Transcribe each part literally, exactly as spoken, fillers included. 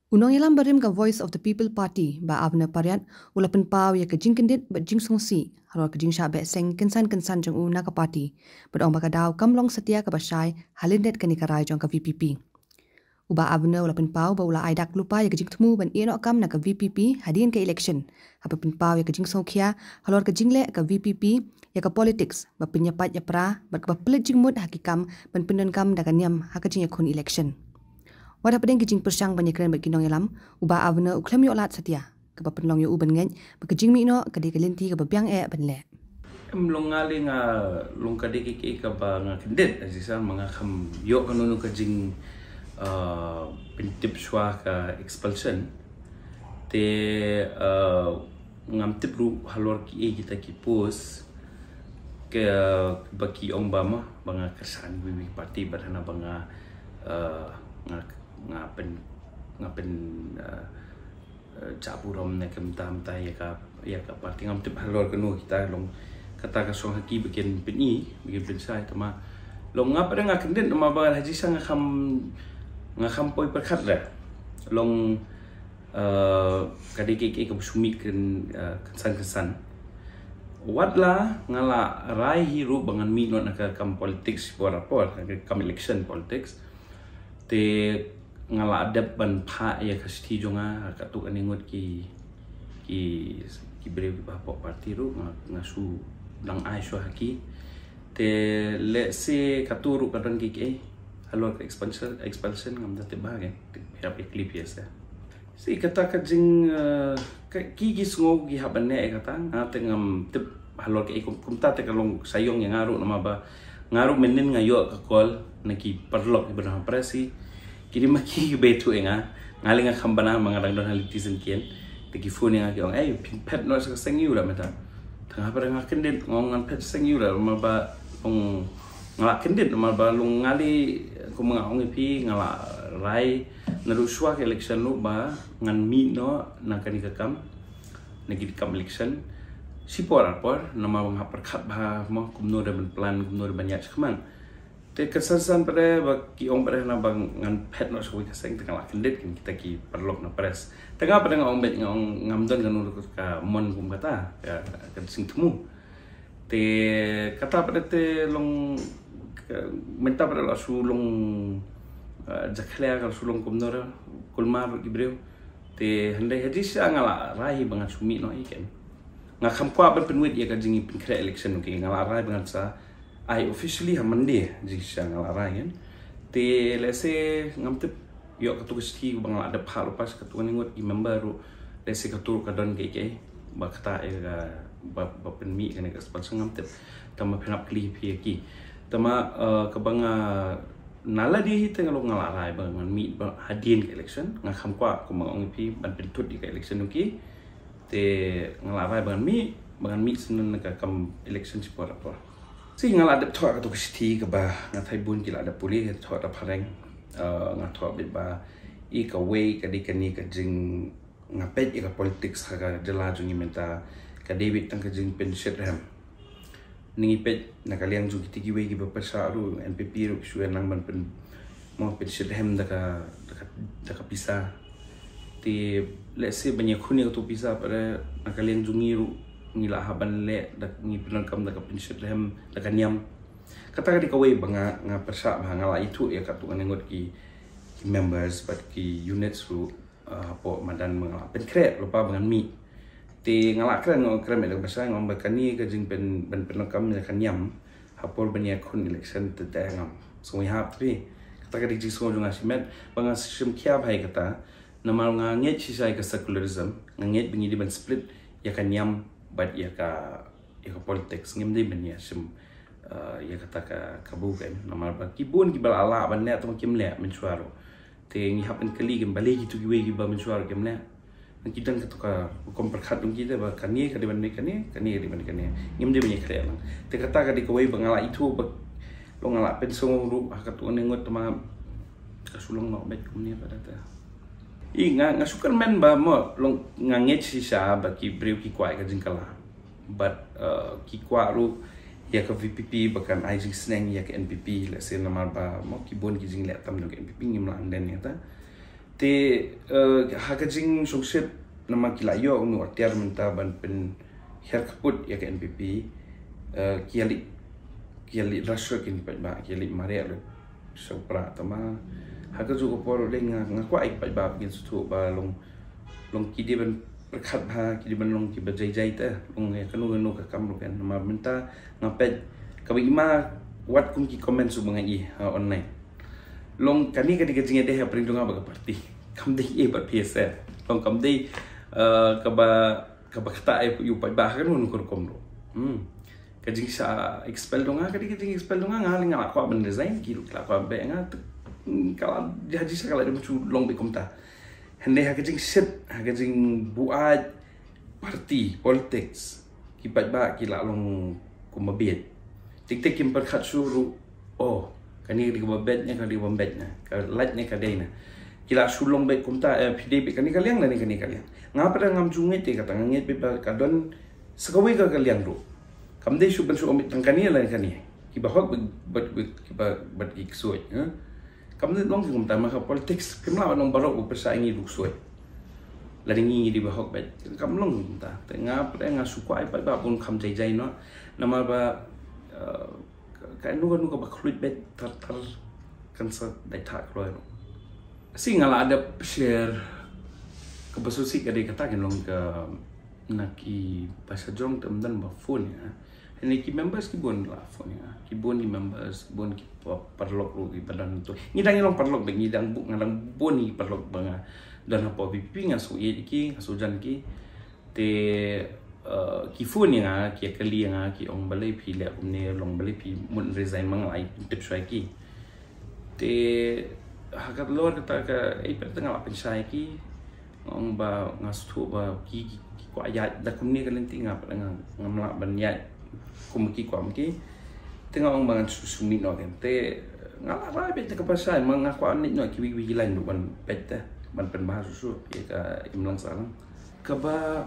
U nongïalam barim ka Voice of the People Party, Bah Avner Pariat, u la pynpaw ïa ka jingkyndit bad jingsngewsih halor ka jingshah beh seng kynsan kynsan jong u na ka party, bad ong ba ka daw kam long satia kaba shai ha lyndet kane ka rai jong ka V P P. U Bah Avner u la pynpaw ba u la ai dak lypa ïa ka jingthmu ban ïeh noh kam na ka V P P hadien ka election, haba pynpaw ïa ka jingsngewkhia halor ka jingleh ka V P P ïa ka politics ba pynïapait ïapra bad kaba pynleit jingmut ha ki kam ban pyndonkam da ka niam ha ka jingïakhun election. Wat hapdeng ki jingpyrshang ban ïakren bad ki nongïalam, u Bah Avner u khlem ïoh lad satia, kaba pynlong ïa u ban ngeit ba ka jingmih noh ka dei ka lynti kaba biang eh ban leh. Em, long nga lei nga, long ka dei ka, ka, kaba nga kyndit, ha jingshah ma nga kham ïoh kano kano ka jing, uh, pyntip shuwa ka expulsion. Te, uh, ngam tip ruh halor kiei kita ki post, ka, ba ki ong ba ma, ba nga kyrshan ïa iwei iwei party, bad hana ba nga, uh, nga, nga pyn, nga pyn, uh, uh, jah burom ne ka mynta mynta ïa ka, ïa ka party. Ngam tip halor kano kita, long kata ka shong ha ki ba kin pyni, ba kin pynshai. Tangba long nga pat nga kyndit, namar ba ha jingshah nga kham, nga kham poi pyrkhat ruh. Long, uh, ka dei ka, ka, kaba shu mih kyn, uh, kynsan kynsan. Wat la nga la rai hi ruh ba ngan mih noh na ka kam politics por por, na ka kam election politics. Te nga la dep ban phah ïa ka shithi jong nga ha katto katne ngut ki, ki, ki briew kiba hapoh party ruh, nga, nga shu dang ai shuwa ha ki. Te lehse katto ruh ka don kiei kiei halor ka expulsion, expulsion ngam da tip bha, te phi hap ïa kylli phi ïa se. Shi kata ka jing, eh, ka, ki, ki sngew ki hap ban leh ïa kata, nga te ngam tip halor ka, eh, kum, kumta te ka long sha ïong ïa nga ruh, namar ba nga ruh mynnin nga ïoh ka call na ki paralok kiba don ha press hi. Ki dei ma ki kiba ïathuh ïa nga. Nga lei nga kham bana, ma nga dang don ha lynti shen kien. Te ki phone ïa nga ki ong, "Ei, phin phet noh sha ka seng ïa u la mynta." Te nga pat nga kyndit, nga ong ngan phet sha seng ïa u la, namar ba ong nga la kyndit, namar ba long nga lei, kum nga ong ïa phi, nga la rai naduh shuwa ka election ruh ba ngan mih noh na kane ka kam, na kane ka kam election shipor arpor, namar ba nga hap pyrkhat bha mo kumno de ban plan, kumno de ban ïaid shakhmat. Te ka san san pat de ba ki ong pat de na ba ngan phet noh sha kawei ka seng, te nga la kyndit, kine kita ki paralok na press. Te nga pat de nga ong beit, nga ong ngam don kano ka mon kum kata, ka, ka jingthmu. Te kata pat de te long, ka, mynta pat de la shu long, eh, jakhlia, ka la shu long kumno re, kulmar ki briew. Te hynrei ha jingshah nga la rai hi ba ngan shu mih noh hi, ken. Nga kham kwah ban pynwit ïa ka jingpynkhreh election, okay, nga la rai ba ngan sa ai officially ha Monday, jingshah nga la rai, ken. Te lehse ngam tip ïoh katto ka shithi ba nga la dep phah lypa sha katto katne ngut ki member ruh, lehse katto ruh ka don kiei kiei ba kata ïa ka ba, ba pynmih kane ka expulsion, ngam tip. Tangba phin hap kylli phi ïa ki. Tangba, eh, kaba nga, na lade hi te nga long nga la rai ba ngan mih ba hadien ka election, nga kham kwah, kum nga ong ïa phi, ban pynthut ïa ka election, okay. Te nga la rai ba ngan mih, ba ngan mih shen na ka kam election shipor arpor. Shi nga la dep thoh katto ka shithi kaba nga tharai bun ki la dep pule, thoh da phareng, eh, nga thoh beit ba i kawei ka dei kane ka jing, nga peit ïa ka politics ha ka jylla jong ngi mynta ka dei beit tang ka jingpynshitrhem. Ngi peit na ka liang jong kito kiwei kiba pyrshah ruh, N P P ruh ki shu ïa nang ban pyn, mo, pynshitrhem da ka, da ka, da ka pisa. Te lehse ban ïakhun ïa kato pisa pat de na ka liang jong ngi ruh ngi la hap ban leh, da ngi pyndonkam da ka pynshitrhem, da ka niam. Kata ka dei kawei ba nga, nga pyrshah ba nga la ithuh ïa katto katne ngut ki, ki members bad ki units ruh, eh, hapoh madan ba nga la pynkhreh lypa ba ngan mih. Te nga la kren, nga kren beit da ka ba shai, nga ong ba kane ka jingpyn, ban pyndonkam ïa ka niam ha por ban ïakhun election te, te ngam sngewthuh te. Kata ka dei jingsngew jong nga shimet, ba nga shim khia bha ïa kata. Namar nga ngeit shisha ïa ka secularism, nga ngeit ba ngi dei ban split ïa ka niam bad ïa ka, ïa ka politics, ngim dei ban ïa shim, eh, ïa kata ka, ka bun, kan. Namar ba ki bun kiba la lah ban leh, tang kim leh mynshuwa ruh. Te ngi hap ban kylli, kan, balei kito kiwei kiba mynshuwa ruh kim leh. Nang ki don kato ka rukom pyrkhat jong ki te ba kane ka dei ban dei kane, kane ka dei ban dei kane. Ngim dei ban ïakhreh lang. Te kata ka dei kawei ba nga la ithuh ba long nga la pynsngew ruh ha katto katne ngut, tangba ka shu long noh beit kumne pat de te. I nga, nga shu kyrmen ba mo long nga ngeit shisha ba ki briew ki kwah ïa ka jingkylla. Bad, eh, ki kwah ruh ïa ka V P P ba kan ai jingsneng ïa ka N P P, lehse namar ba mo ki bun ki jingleh tam jong ka N P P, ngim lah ban ïa ta. Te eh, ha ka jingshongshit namar ki la ïoh u nu atiar mynta ban pynhiar kput ïa ka N P P, eh, ki ïa leit ki ïa leit rush ki paidbah, ki ïa leit mareh lut sha u Prah. Tangba ha ka juh ka por u dei nga nga kwah ïa ki paidbah ba kin sngewthuh ba long long ki dei ban pyrkhat bha, ki dei ban long kiba jai jai te long ïa kano kano ka kam ruh kan. Namar mynta nga peit kaba i ma wat kum ki comment shu ba nga i ha online. Long kane ka dei ka jingïadei ha pyrshah jong nga bad ka party. Kam dei eh bad P S F. Long kam dei eh, kaba kaba kata eh ïa u paidbah ha kano kano ka rukom ruh. Hmm. Ka jingshah expel jong nga, ka dei ka jing expel jong nga, nga la kwah ban resign, ki ruh ki la kwah beh nga, te, hmm, ka la, ha jingshah ka la dei ban shu long beit kumta. Hynrei ha ka jingshit, ha ka jingbuaid party, politics, ki paidbah ki la long kumba bieit. Tik tik kim pyrkhat shuh ruh, oh, kane ka dei kaba beit ne ka dei kaba beit ne, ka lait ne ka dei ne. Ki la shu long beit kumta, eh, phi dei beit kane ka liang lane kane ka liang. Nga pat ngam ju ngeit te kata, nga ngeit beit ba ka don sa kawei ka ka liang ruh. Kam dei shu ban shu ong beit tang kane lane kane. Kiba hok bad, bad, bad kiba bad ki ksuid, eh. Kam dei long ki kumta, ma ka politics kim lah ban long baroh u pyrshah ïa ngi ruh ksuid. Lane ngi ngi dei ba hok beit. Kam long kumta. Te nga pat nga shu kwah ïa pat ba bun kham jai jai noh. Namar ba, eh, ka, ka nu ka nu kaba khluit beit tar tar kan sa dei thah kloi ruh. Si nga la dep share kaba sngewsih ka dei kata, kan long ka na ki ba sha jrong te ym don ba phone ïa nga. Hynrei ki members ki bun la phone ïa nga. Ki bun ki members, ki bun ki pa-, paralok ruh kiba don to. Ngi dang ïa long paralok beit, ngi dang bu-, nga dang bun ki paralok ba nga don hapoh V P P, nga shu ïeit ïa ki, nga shu jan ïa ki. Te, eh, ki phone ïa nga, ki ïa kylli ïa nga, ki ong balei phi leh kumne, long balei phi mut resign, ma nga la ai pyntip shuwa ïa ki. Te ha ka lor kata ka, eh, pat te nga la pynshai ïa ki. Nga ong ba nga sngewthuh ba ki, ki, ki kwah ïaid da kumne ka lynti, nga pat nga, ngam lah ban ïaid kum ki kwah ma ki. Te nga ong ba ngan shu, shu mih noh kein. Te nga la rai beit te ka pynshai, ma nga kwah leit noh kiwei kiwei ki line ruh ban peit te, ban pynbha shuh shuh ïa ka imlang sahlang. Kaba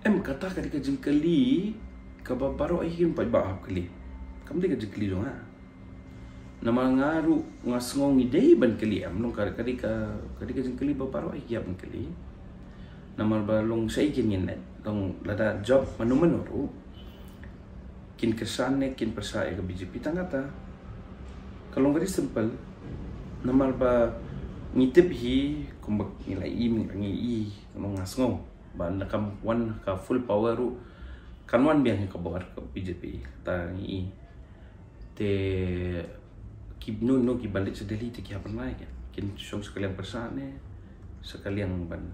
em kata ka dei ka jingkylli kaba baroh hi kin paidbah hap kylli. Kam dei ka jingkylli jong nga. Namar nga ruh nga sngew ngi dei ban kylli, em long ka, ka dei ka, ka dei ka jingkylli ba baroh hi ki hap ban kylli. Namar ba long shaei kin ngin leit, long lada jop mano mano ruh kin kyrshan ne kin pyrshah ïa ka B J P tang kata. Ka long very simple. Namar ba ngi tip hi kumba ngi la i, ngi la ngi i, ka long nga sngew ba na kam wan ka full power ruh kan wan biang hi ka bor ka B J P, ta ngi i. Te ki no no kiba leit sha Delhi te ki hap ban rai kein. Kin shong sa ka liang pyrshah ne sa ka liang ban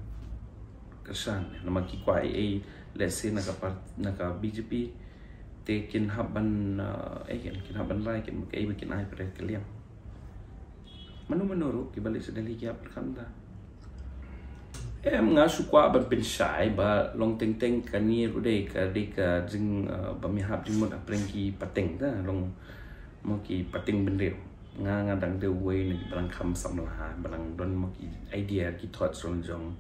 kyrshan ne. Namar ki kwah ei ei, let's say na ka part, na ka B J P, te kin hap ban, uh, eh, kin, kin hap ban rai kein ba kaei ba kin ai pyrshah ka liang. Mano mano ruh kiba leit sha Delhi ki hap pyrkhat da. Em, nga shu kwah ban pynshai ba long teng teng kane ruh dei ka, dei ka jing, uh, ba me hap jingmut hapdeng ki pateng da, long mo ki pateng bynriew. Nga, nga dang dei uwei na kiba dang kham samla, ba dang don mo ki idea, ki thoughts jong jong.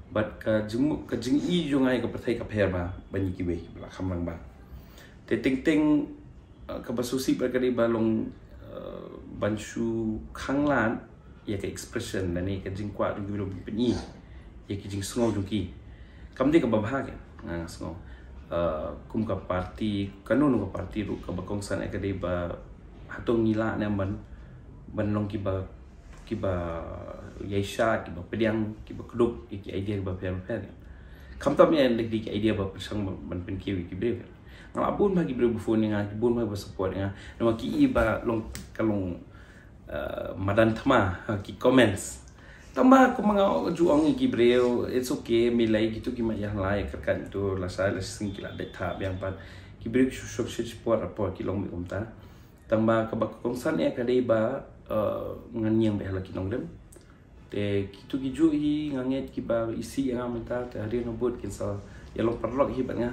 Bad ka jingmut, ka jingi jong nga ïa ka pyrthei ka pher bha ban ïa kiwei kiba la kham rangbah. Te teng teng, uh, kaba sngewsih bad ka dei ba long, uh, ban shu khanglad ïa ka expression lane ka jingkwah jong ki briew ban pyni ïa ki jingsngew jong ki. Kam dei kaba bha kein, nga, nga sngew. Uh, kum ka party, kano kano ka party ruh kaba kongsan ïa ka dei ba hato ngi lah ne ban, ban long kiba, kiba ïaishah, kiba pdiang, kiba kdup ïa ki idea kiba pher bapher. Khamtam ïa leh ki idea ba pyrshang ban, ban pynkiew ïa ki briew. Nga la bun bha ki briew ba phone ïa nga, ki bun bha ba support ïa nga. Namar ki i ba long, ka long, uh, madan thma ha ki comments. Tangba kumba nga ju ong ïa ki briew, it's okay, me lei kito ki ma ïa la ïa kyrkan to, lashai lashisngi ki la dei thah biang pat. Ki briew ki shu shu support, support ki long beit kumta. Tangba kaba kongsan ïa ka dei ba, uh, ngan ïeng beit ha la ki nongrim. Te kito kijuh hi nga ngeit kiba isih ïa nga mynta te hadien habud kin sa ïa long paralok hi bad nga.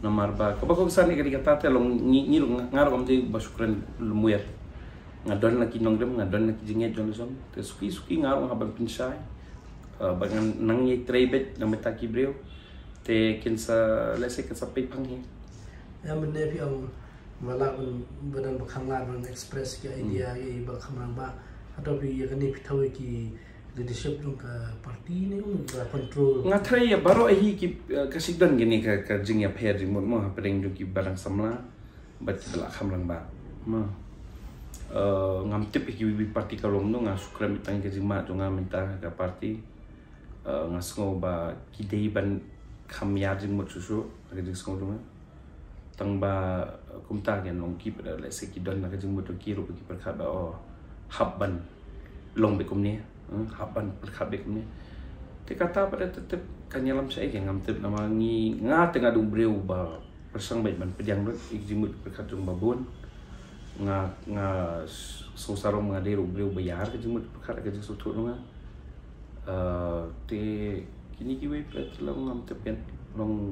Namar ba kaba kongsan ïa ka dei kata te long ngi, ngi ruh nga, nga ruh ngam dei ba shu kren lymwiar. Nga don la ki nongrim, nga don la ki jingngeit jong la jong. Te suki suki nga ruh nga hap ban pynshai. Uh, ba ngan nang ïai trei beit na bynta ki briew. Te kin sa, let's say, kin sa peit phang hi. Ïa mynne phi ong ba lah ban, ba don ba khanglad ban express ki idea ïa ba kham rangbah. Hato phi ïa kane phi thaw ïa ki Leadership jong ka party ne um ka control. Nga threi ïa baroh hi ki, eh, ka sdang kine ka, ka jingïapher jingmut mo hapdeng jong ki ba dang samla bad ki ba la kham rangbah. Mo. Eh, ngam tip ïa kiwei party ka long no, nga shu kren tang ka jingmut jong nga mynta ka party. Eh, nga sngew ba ki dei ban kham ïar jingmut shuh shuh, ka jingsngew jong nga. Tang ba, eh, kumta kan long ki pat, let's say, ki don na ka jingmut jong ki ruh ba ki pyrkhat ba, oh, hap ban long beit kumne, eh, hap ban pyrkhat beit kumne. Te kata pat da tep kan ïalam shaei, ngam tip namar ngi, nga te nga dei u briew ba pyrshang beit ban pdiang lut ïa ka jingmut pyrkhat jong ba bun. Nga, nga s-, sngewsarong nga dei ruh u briew ba ïar ka jingmut pyrkhat, ka jingsngewthuh jong nga. Eh, te kine kiwei pat long ngam tip kan. Long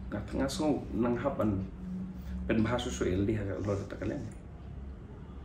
nga, nga sngew nang hap ban pynbha shuh shuh ïa lade ha ka lor kata ka liang.